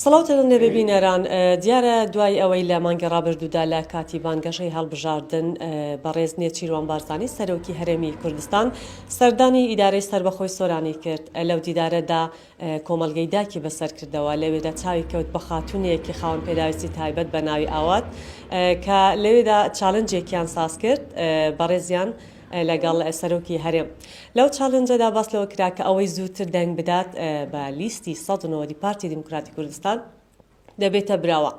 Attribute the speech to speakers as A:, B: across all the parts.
A: سڵاوتان لێبێ بینەران، دیارە دوای ئەوەی لە مانگی ڕابردوودا لە کاتی بانگەشەی هەڵبژاردن بەڕێز نێچیروان بارزانی سەرۆکی هەرێمی کوردستان سەردانی ئیدارەی سەربەخۆی سۆرانی کرد لەو دیدارەدا کۆمەڵگەی داکی بەسەر کردەوە لەوێدا چاوی کەوت بە خاتونێکی خاوەن پێداویستی تایبەت بە ناوی ئاوات کە لەوێدا challenge ێکیان ساز کرد بەڕێزیان لەگەڵ سەرۆکی هەرێم. لەو challenge ەدا باس لەوە کرا کە ئەوەی زووتر دەنگ بدات بە لیستی 190 پارتی دیموکراتی کوردستان دەبێتە براوە.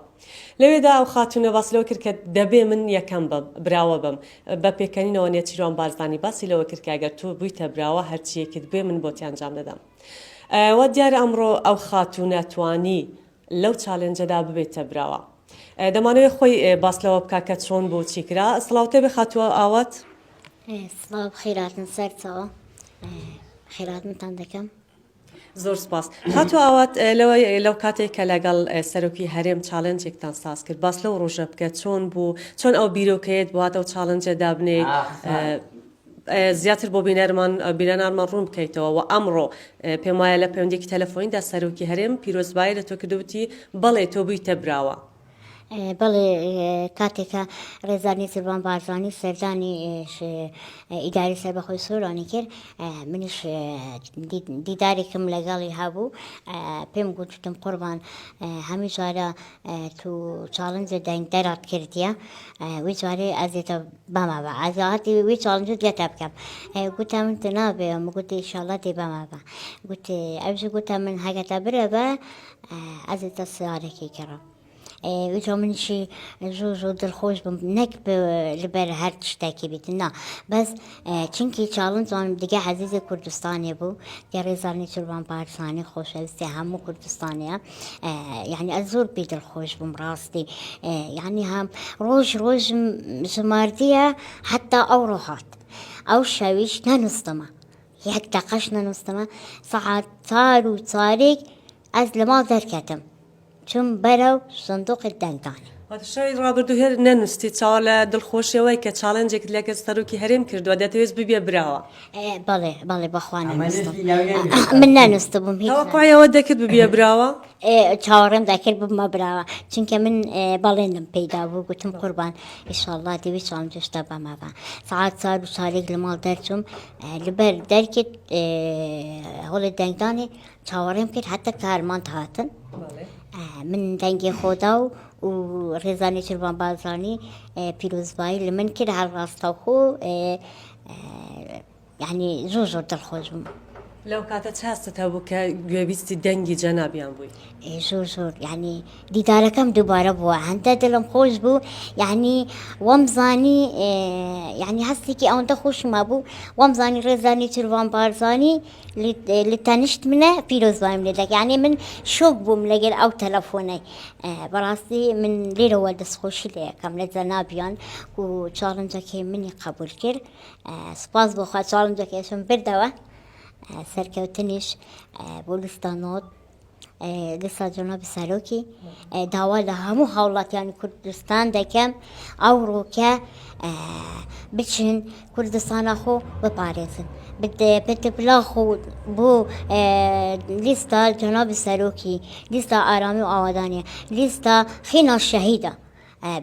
A: لەوێدا ئەو خاتوونە باس لەوە کرد کە دەبێ من یەکەم بم، براوە بم. بە پێکەنینەوە نێچیروان بارزانی باسی لەوە کرد کە ئەگەر تۆ بوویتە براوە هەرچییەکت بوێ من بۆتی ئەنجام دەدەم. وا دیارە ئەمڕۆ ئەو خاتوونە توانی لەو challenge ەدا ببێتە براوە. دەمانەوێت خۆی باس لەوە بکا کە چۆن بوو چی کرا. سڵاوت لێبێ خاتوو ئاوات.
B: سڵاو بەخێرهاتن سەرچاوە بەخێرهاتنتان دەکەم.
A: زۆر سپاس خاتوو ئاوات لەو کاتێک کە لەگەڵ سەرۆکی هەرێم challenge ێکتان ساز کرد باس لەو ڕۆژە بکە چۆن بوو چۆن ئەو بیرۆکەیەت بوات ئەو challenge ە دابنێیت زیاتر بۆ بینەرمان بینەرانمان ڕوون بکەیتەوە و ئەمڕۆ پێم وایە لە پەیوەندیەکی تەلەفۆنیدا سەرۆکی هەرێم پیرۆزبایی لە تۆ کرد و وتی بەڵێ تۆ بوویتە براوە.
B: بەڵێ کاتێک کە ڕێزدار نێچیرڤان بارزانی سەردانی ئیدارەی سەربەخۆی سۆرانی کرد منیش دیدارێکم لەگەڵی هەبوو پێم گوت وتم قوربان هەموو جارە تو challenge دەنگدەرات کردیە وی جارێ ئەزێتە بەمە بە ئەزاتی وی challenge ت لێتە بکەم گوتە من تە نابێ گوتی ئیشاڵڵا دێ بەمە بە گوتی ئەوش گوتە من هەگەتە برە بە ئەزێتە سیارێکی کڕم ویجا منیشی زۆر زۆر دڵخۆش بووم نەک لەبەر هەر شتێکی بیت نا بەس چونکی challenge ان دیگە عەزیزی کوردستانی بوو کە ڕێزدار نێچیرڤان بارزانی خۆشەویستی هەموو کوردستانیە یعنی ئەز زۆر پێی دڵخۆش بووم ڕاستی یعنی هەم ڕۆژ ڕۆژم ژماردیە حتا ئەو ڕۆ هات ئەو شەویش نەنووستمە یەک دەقەش نەنووستمە سەعات چار و چارێک ئەز لە ماڵ دەرکەتم چوم بەرەو سندوقی دەنگدانی.
A: واتە شەوی ڕابردوو هێر نەنووستی چاوە لە دڵخۆشیەوەی کە challenge ێکت لەگەڵ سەرۆکی هەرێم کردووە دەتەوێت ببیە براوە.
B: بەڵێ بەڵێ بەخوا نەنووستم من نەنووستبووم هیچ.
A: تەوەقوعی ئەوەت دەکرد ببیە براوە؟
B: چاوەڕێم دەکرد ببمە براوە چونکە من بەڵێنم پێی دابوو گوتم قوربان ئیشاڵڵا دەوی challenge شتە بەمە بە سەعات چار و چارێک لە ماڵ دەرچووم لەبەر دەرکت هۆڵی دەنگدانی چاوەڕێم کرد هەتا کارمەند هاتن من دەنگی خۆدا و و ڕێزانی نێچیرڤان بارزانی پیرۆزبایی لە من کرد هەر ڕاستەوخۆ یعنی زۆر زۆر دڵخۆش بووم.
A: لەو کاتە چ هەستت هەبوو کە گوێبیستی دەنگی جەنابیان بووی؟
B: زۆر زۆر یعنی دیدارەکەم دووبارە بووە هەندە دڵم خۆش بوو یعنی وەمزانی یعنی هەستێکی ئەوەندە خۆشم هەبوو وەمزانی ڕێزانی نێچیرڤان بارزانی لە تەنیشت منە پیرۆزباییم لێ دەکە یعنی من شۆک بووم لەگەر ئەو تەلەفۆنەی بەڕاستی من لێرەوە دەستخۆشی لێ یەکەم لە جەنابیان و challenge ەکەی منی قبول کرد سوپاس بۆ خوا challenge ەکەیشم بردەوە سەرکەوتنیش بۆ لیستا نۆت لسا جەنابی سەرۆکی داوا لە هەموو هاوڵاتیانی کوردستان دەکەم ئەوڕۆکە بچن کوردستانە خۆ بپارێزن بتبلا خۆ بۆ لیستا جەنابی سەرۆکی لیستا ئارامی و ئاوادانیە لیستا خینا شەهیدە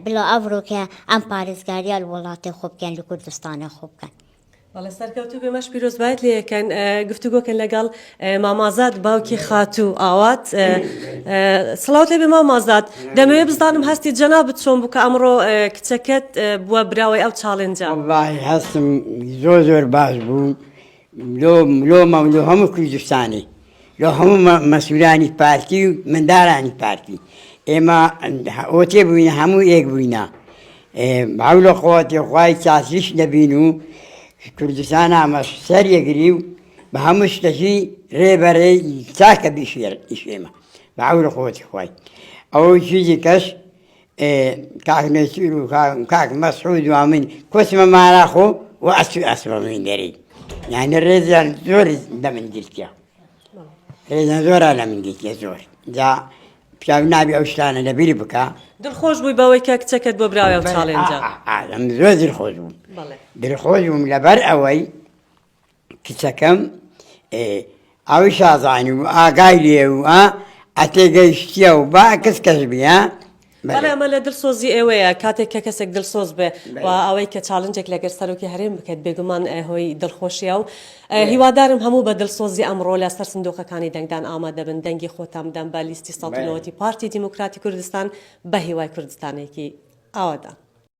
B: بلا ئەڤرۆکە ئەم پارێزگاریە وڵاتی خۆ بکەن لە کوردستانە خۆ بکەن.
A: بەڵێ سەرکەوتوو بێ مەش پیرۆزبایت لێ یەکەن گفتوگۆکەن لەگەڵ مامازاد باوکی خاتوو ئاوات سڵاوت لێ بێ مامازاد دەمەوێ بزانم هەستی جەنابت چۆن بوو کە ئەمڕۆ کچەکەت بووە براوەی ئەو challenge ە
C: وەڵڵاهی هەستم زۆر زۆر باش بوو لۆ لۆمە و لۆ هەموو کوردستانی لۆ هەموو مەسئولانی پارتی و مندارانی پارتی ئێمە ئۆتێ بووینە هەموو یەک بووینە حەول و قوەتی خوای چاسیش نەبین و کوردستان ئامە سەر یەگری و بە هەموو شتەکی ڕێ بە ڕێ چاکە بیشێر ئیشێمە بە حەول و قوەتی خوای ئەو چیزی کەش کاک نێچیر و کاک مەسعود و ئەمن کۆچمە مالا خۆ و ئەسوی ئەسمە من دەری یعنی ڕێزیان زۆر لە من گرتیە ڕێزیان زۆرە لە من گرتیە زۆر جا پیاو نابی ئەو شتانە لەبیر بکە
A: دڵخۆش بووی بەوەی کە کچەکەت بۆ براوە ئەو challenge ە
C: ئەم زۆر دڵخۆش بووم دڵخۆش بووم لەبەر ئەوەی کچەکەم ئەوی شازانی و ئاگای لێ و ئا. ئەتێگەیشتیە و با کەس کەس بی ها.
A: بەڵێ ئەمە لە دڵسۆزی ئێوەیە کاتێک کە کەسێک دڵسۆز بێ و ئەوەی کە challenge ێک لەگەر سەرۆکی هەرێم بکەێت بێگومان هۆی دڵخۆشیە و هیوادارم هەموو بە دڵسۆزی ئەمڕۆ لە سەر سندوقەکانی دەنگدان ئامادەبن دەنگی خۆتان بدەن بە لیستی 190 پارتی دیموکراتی کوردستان بە هیوای کوردستانێکی ئاوەدان.